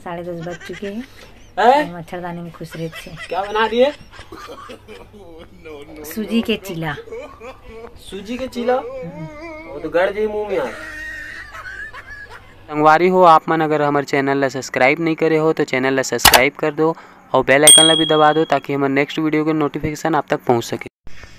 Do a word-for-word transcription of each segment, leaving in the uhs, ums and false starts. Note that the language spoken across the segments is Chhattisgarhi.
साढ़े दस बज चुके हैं। हैं? मच्छरदानी में खुश रहे थे। क्या बना दिए? सूजी के चीला। सूजी के चीला? वो तो गड़ जाई मुंह में यार। संगवारी हो, आप मन अगर हमर चैनल ला सब्सक्राइब नहीं करे हो तो चैनल ला सब्सक्राइब कर दो और बेल आइकन ला भी दबा दो, ताकि हमर नेक्स्ट वीडियो के नोटिफिकेशन आप तक पहुंच सके।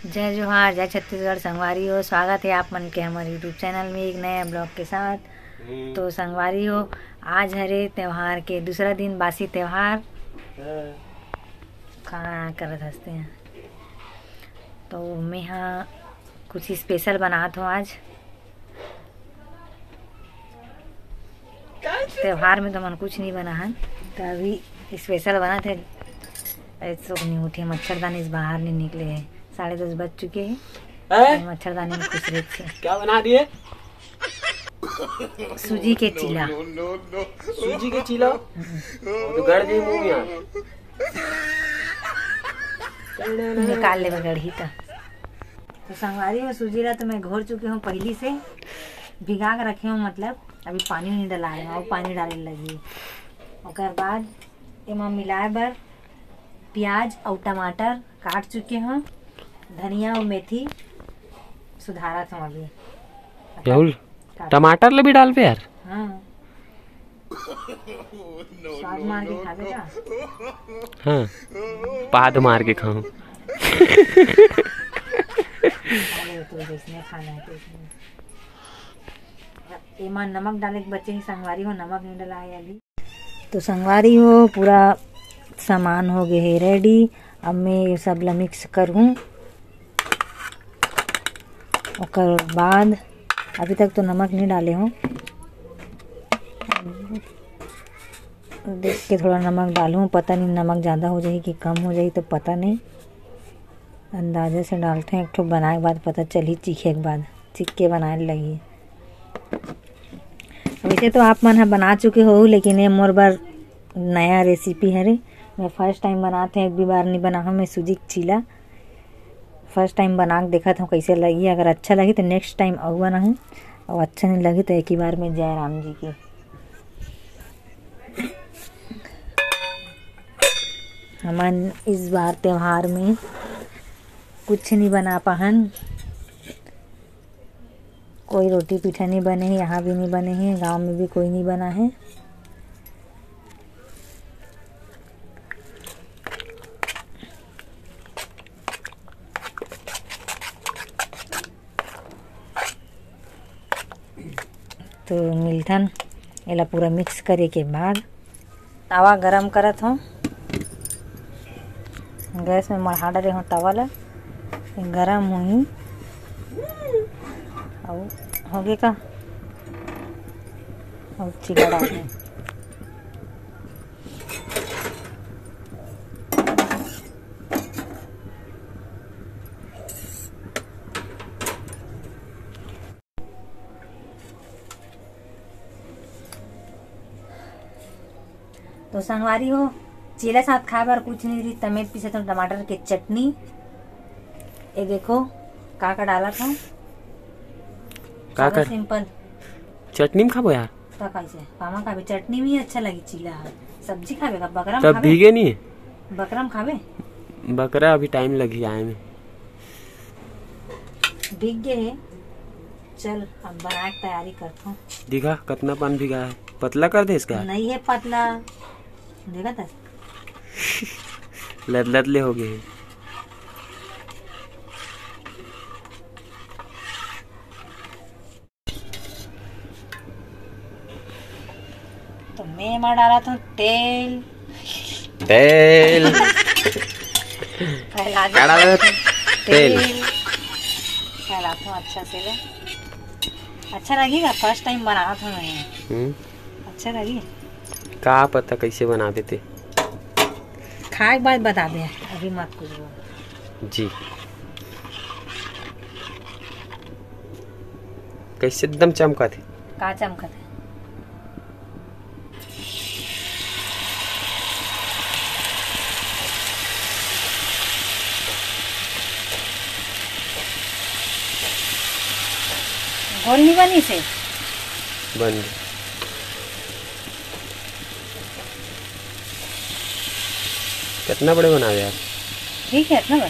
जय जोहार, जय छत्तीसगढ़। संगवारी हो, स्वागत है आप मन के हमर YouTube चैनल में एक नया ब्लॉग के साथ। हम्म। तो संगवारी हो, आज हरे त्योहार के दूसरा दिन, बासी त्योहार। हाँ। का करत हंसते हैं। तो मैं हाँ कुछ स्पेशल बनात हूँ आज। त्योहार में तो मन कुछ नहीं बना है, तो अभी स्पेशल बना थे। अरे, सुख नहीं उठे, मच्छरदानी से बाहर नहीं निकले हैं। साढ़े दस बज चुके हैं। हैं? मच्छरदानी में खुश रहे थे। क्या बना दिए? सूजी के चीला। सूजी के चीला? वो तो गड़ जाई मुंह में यार। निकाल ले गढ़ी त। तो संगवारी हो, सूजी ला तो मैं घोर चुकी हूँ पहली से, भिगा के रखे हूँ, मतलब अभी पानी नहीं डाले हूँ, अउ पानी डाले लगी। ओकर बाद एमा मिलाए बर प्याज अउ टमाटर काट चुके हूँ, धनिया अउ मेथी सुधारत हूँ अभी। राहुल, काट- टमाटर ले भी डालबे यार? हाँ। स्वाद मार के खाबे का? हाँ, पाद मार के खाऊं। अरे, तो जैसने खाना है, तैसने। एमा नमक डाले के बचे ही संगवारी हो, नमक नहीं डाला है अभी। तो संगवारी हो, पूरा सामान हो गए है रेडी। अब मैं ये सब ला मिक्स करूँ। ओकर बाद अभी तक तो नमक नहीं डाले हूँ, देख के थोड़ा नमक डालूँ। पता नहीं नमक ज़्यादा हो जाही कि कम हो जाही, तो पता नहीं, अंदाजे से डालते हैं। एक ठो बनाए के बाद पता चलही, चीखे के बाद, चीख के बनाए लगही। वैसे तो आप मन ह बना चुके हो, लेकिन ये मोर बर नया रेसिपी हरे। मैं फर्स्ट टाइम बनात हूँ, एक भी बार नहीं बना हूँ मैं सूजी के चीला। फर्स्ट टाइम बना के देखत हूँ कैसे लगी। अगर अच्छा लगी तो नेक्स्ट टाइम अउ बनाहूँ, और अच्छा नहीं लगी तो एक ही बार में जय राम जी की। हमन इस बार त्योहार में कुछ नहीं बना पाहन, कोई रोटी पीठा नहीं बने है, यहाँ भी नहीं बने है, गांव में भी कोई नहीं बना है। तो मिलथन, एला पूरा मिक्स करे के बाद तवा गरम करत हूँ। गैस में मढ़ा डरे हूँ तवा ला, गरम होही। अउ होगे का, अउ चिला डालहूँ। तो संगवारी हो, चीला साथ खाए बर कुछ नहीं रही, तमेत पीसे तो टमाटर के चटनी। ये देखो, का का डाला था। का सादा कर? सिंपल। चटनी में खाबो यार। तो कैसे? पामा खाबे, चटनी में ही अच्छा लगी चीला है। सब्जी खाबे का? बकरा में तब खाबे? भीगे नहीं है। बकरा में खाबे? बकरा अभी टाइम लगी आए में। भीग गए है। चल, अब बनाए के तैयारी करथों। दिखा, कतना पान भिगा है। पतला कर दे इसका। नहीं है पतला। देखा था? लद लद ले हो गए। तो मैं एमा डालत हूँ तेल। तेल। फैला दे। का डालत हूँ? तेल। तेल। फैलात हूँ अच्छा से ले। अच्छा लगेगा, फर्स्ट टाइम बनात हूँ मैं। हम्म। अच्छा लगी। का पता कैसे बनाबे ते। खाए के बाद बताबे, अभी मत कुछ बोल। जी। कैसे एकदम चमकत हे। का चमकत हे? घोल नहीं बनी से? बन गई। कितना बड़े बनावे यार? ठीक है, इतना बड़ा।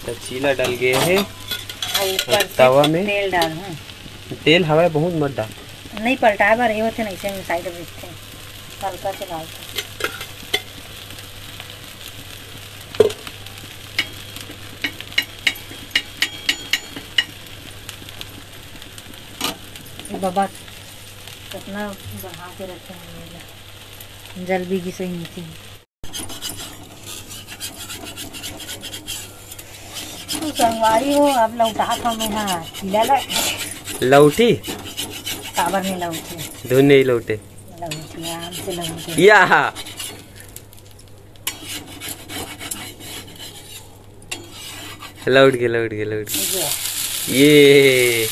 त चीला डल गए हे। अउ ऊपर से तवा में तेल डाल, हाँ। तेल हवय, बहुत मत डाल। नहीं, पलटाए बर ये होथे, नहीं से side में दिखथे। हल्का से डाल। ए बाबा, कितना बढ़ा के रखे हैं ये ला। जल भी घिसोई नीचे। तो संगवारी हो, अब लौटात हंव मैं हा चीला ला। लौटी? काबर नहीं लौटी? धुन नहीं लौटे। लौटी, आराम से लौटी। या। लौट के, लौट के, लौट के। ये।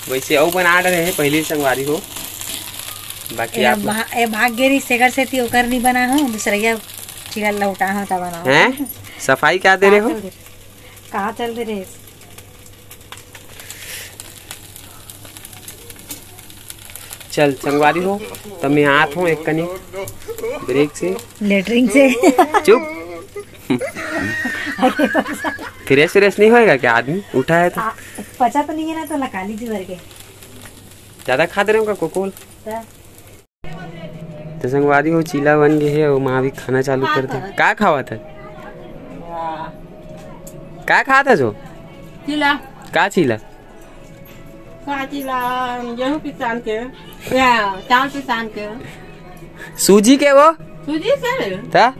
वैसे अउ बना रहे हैं पहले संगवारी हो, बाकी ए आप भा-, ए भाग गेरी सेकर सेती ओकर नहीं बना हो, दूसरैया चीला लौटा हो तब बना हो। हैं? सफाई क्या दे रहे हो? कहाँ चल दे रहे? चल संगवारी हो, त मैं आत हूँ एक कनी break से। लेटरिन से। चुप। फ्रेश व्रेश नहीं होएगा क्या आदमी उठा है तो? आ, पचा तो नहीं है ना, तो लगा लीजिए भर के। ज्यादा खा दे रहे हो का कोकोल? तो संगवारी हो, चीला बन गए है और माँ भी खाना चालू कर दे। का खावा था? का खावा था जो? चीला। का चीला? का चीला? गेहूं पिसान के, या, चावल पिसान के। सूजी के वो? सूजी से? था?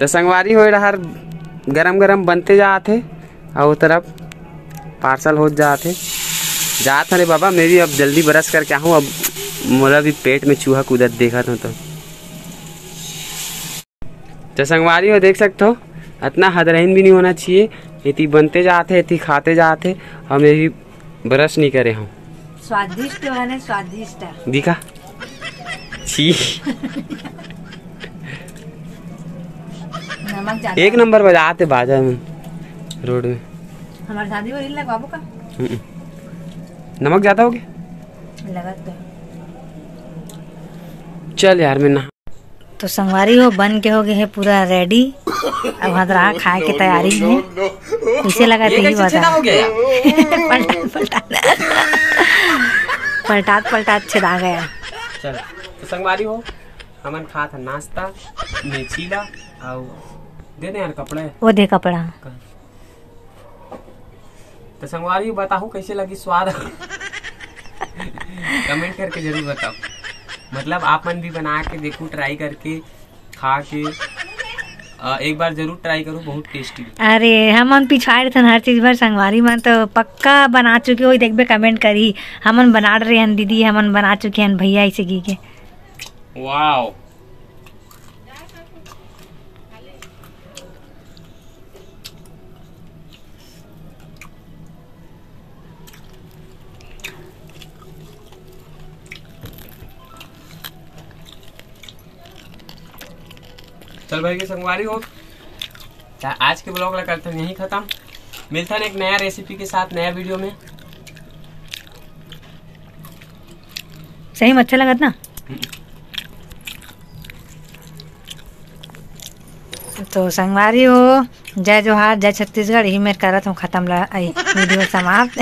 त संगवारी हो, ए डहर गरम गरम बनते जात हे, अउ ओ तरफ parcel होत जात हे। जात हरे बाबा, मैं भी अब जल्दी brush करके आहूँ, अब मोला भी पेट में चूहा कूदत देखत हूँ तो। तो संगवारी हो, देख सकते हो, इतना हदरहीन भी नहीं होना चाहिए। एती बनते जात हे, एती खाते जात हे, हम ये भी brush नहीं करे हूँ। स्वादिष्ट बने, स्वादिष्ट। दिखा। छी। नमक ज्यादा। एक नंबर बजाते बाजा में, रोड में। हमारे शादी में reel लगवाबो का? हम्म। नमक ज्यादा हो गया? लगत तो। चल यार, मैं नहा तो संगवारी हो, बन के हो गए है पूरा ready। अब हदरा खाए के तैयारी में। कैसे लगा ये थे, ये कैसे बता। छेदा हो गया यार? पलटा, पलटा। पलटात, पलटात छेदा गया। चल, तो संगवारी हो, हमन खात हन नाश्ता, में चीला, अउ दे दे यार कपड़ा। वो दे कपड़ा। तो संगवारी बताहू कैसे लगी स्वाद। Comment करके जरूर बताओ, मतलब आप मन भी बना के देखो, try करके, खा के, अ, एक बार जरूर try करो, बहुत tasty। अरे हमन पिछाड़ थन हर चीज भर संगवारी मन तो पक्का बना चुके हो, देखबे comment करी। हमन बना रहे हन दीदी, हमन बना चुके हन भैया, ऐसे की के। Wow। चल भाई के संगवारी हो, त आज के vlog ला करथन यहीं खत्म। मिलथन एक नया recipe के साथ, नया video में। सही में अच्छा लगत ना? तो संगवारी हो, जय जोहार, जय छत्तीसगढ़, यही मेर करत हूँ खत्म ला, आई video समाप्त।